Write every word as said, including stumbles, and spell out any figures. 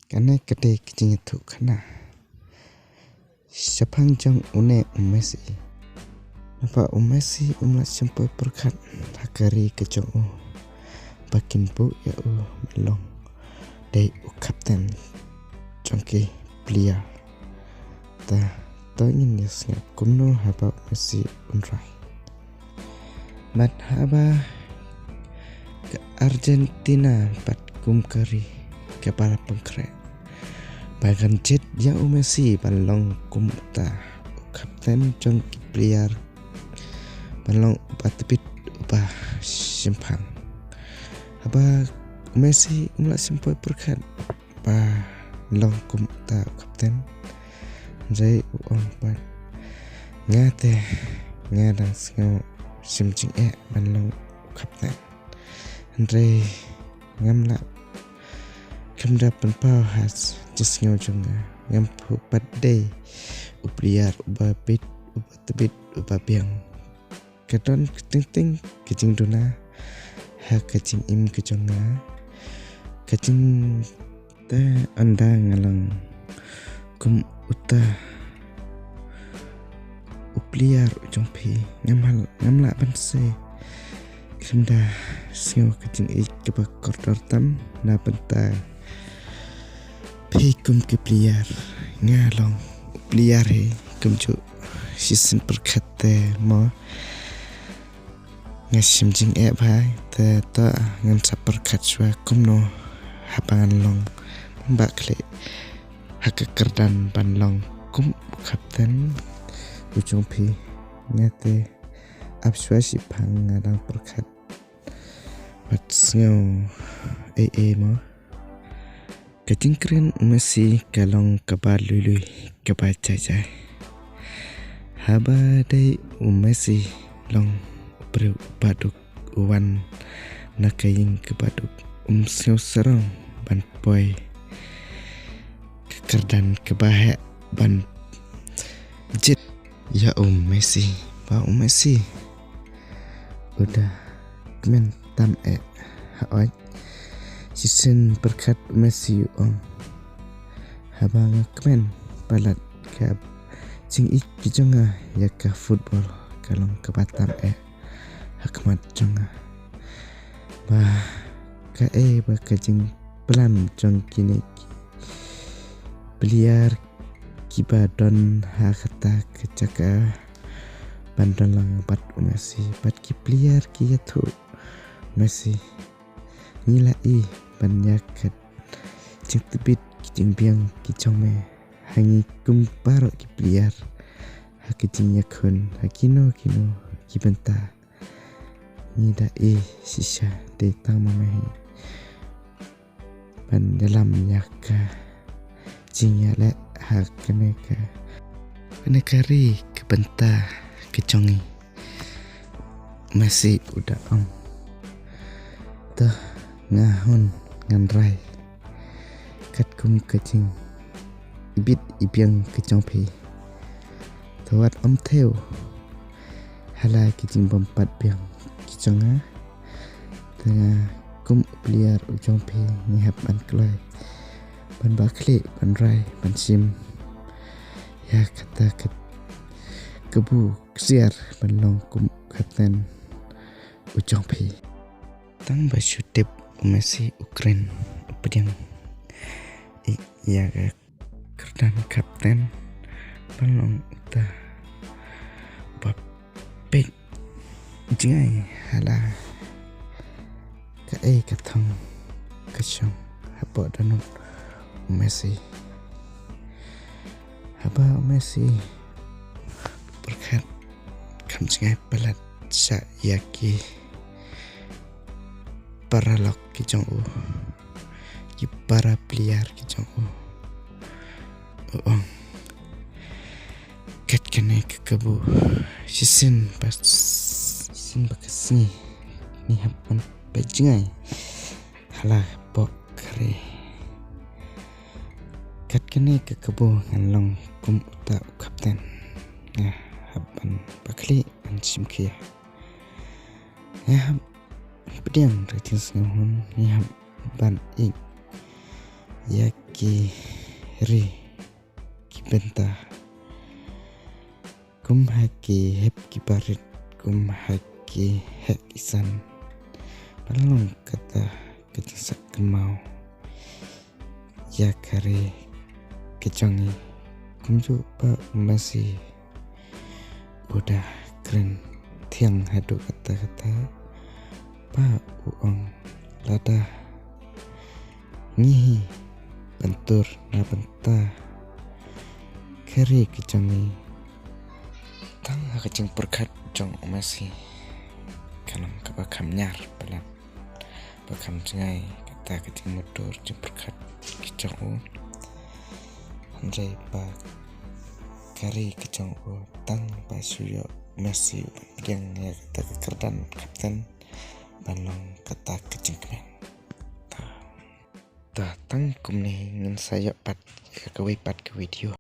Kane ka dei ka jingïathuhkhana shaphang jong une u Messi. Naba u Messi um lah shim poi pyrkhat ha ka ri ka jong u ba kin buh ïa u ban long dei u kapten jong ki player. Ta to ngin ïa sngap kumno haba u Messi un rai. Bad haba ka Argentina pat kum ka ri kaba la pynkhreh ba kan jied ïa u Messi ban long kum uta u kapten jong ki player, ban long uba tbit uba shemphang. Haba u Messi um lah shim poi pyrkhat ba long kum uta u kapten. Hynrei u ong pat, nga te nga dang sngew shim jingeh ban long u kapten. Hynrei ngam lah, khlem da pynpaw ha jingsngew jong nga, ngam phuh pat dei u player uba bit, uba tbit, uba biang. Ka don ka teng teng ka jingduna ha ka jingim ka jong nga. Ka jing te ynda nga long kum uta u player u jong phi, ngam hal, ngam lah ban sei, khlem da sngew ka jingïeit kaba kordor tam na bynta phi kum ki player. Nga long u player hi, kumjuh shisien pyrkhat te mo nga shim jingeh bha, te to ngan sa pyrkhat shuwa kumno haba ngan long, ba khlieh ha ka kyrdan ban long kum u kapten u jong phi. Nga te ap shuwa shiphang nga dang pyrkhat bad sngew ei ei mo. Ka jingkren u Messi ka long kaba lui lui, kaba jai jai. Haba dei u Messi long u briew uba duk, u wan na ka ïing kaba duk, um sngew sarong ban poi ka kyrdan kaba heh ban jied ïa u Messi. Ba u Messi u da kmen tam eh, hooid. Shisien pyrkhat u Messi u ong, haba nga kmen palat, ka jingïeit ka jong nga ïa ka football ka long kaba tam eh ha khmat jong nga. Ba kaei ba ka jingplan jong kine ki player kiba don ha kata ka jaka ban don lang bad u Messi, bad ki player ki ïathuh u Messi. Ngi la ïohi ban ïa ka jingtbit ki jingbiang ki jong me ha ngi kum baroh ki player, ha ka jingïakhun ha kino kino ki bynta. Ngi da ïohi shisha, dei tang ma me hi ban ïalam ïa ka jingïaleh ha kane ka, kane ka ri ka bynta ka jong ngi. Messi u da ong, to nga hun ngan rai katkum ka jingtbit ibiang ka jong phi. To wat ym thew ha la ki jingbym pat biang ki jong nga. Te nga kum u player u jong phi ngi hap ban kloi, ban bakhlieh, ban rai, ban shim ïa kata ka kabu ksiar ban long kum u kapten u jong phi. Tang ba shu tip u Messi u kren, u pdiang ïa ka kyrdan kapten ban long uta ba peit jngai ha la kaei ka thong ka shong hapoh dohnud u Messi. Haba u Messi pyrkhat, kham jngai palat sha ïa ki paralok ki jong u, ki para player ki jong u. U ong, kat kane ka kabu, shisien ba, shisien ba ka sngi ngi hap ban peit jngai ha la poh ka ri. Kat kane ka kabu ngan long kum uta u kapten. Nga hap ban bakhlieh, ban shim khia. Nga hap pdiang da ka jingsngewhun, nga hap ban ïeit ïa ki ri ki bynta, kum ha ki hep ki barit, kum ha ki heh ki san. Ban long kata ka jingshah kynmaw ïa ka ri ka jong ngi. Kumjuh ba u Messi u da kren thiang haduh katta katta ba u ong, lada ngi ban tur na bynta ka ri ka jong ngi tang ha ka jingpyrkhat jong u Messi, ka long kaba kham ñiar palat, ba kham jngai kata ka jingmutdur jingpyrkhat ka jong u. Hynrei ba ka ri ka jong u tang ba shu ïoh u Messi u ban pdiang ïa kata ka kyrdan kapten ban long kata ka jingkmen. Ta, ta tang kumne ngin sa ïoh pat ïa kawei pat ka video.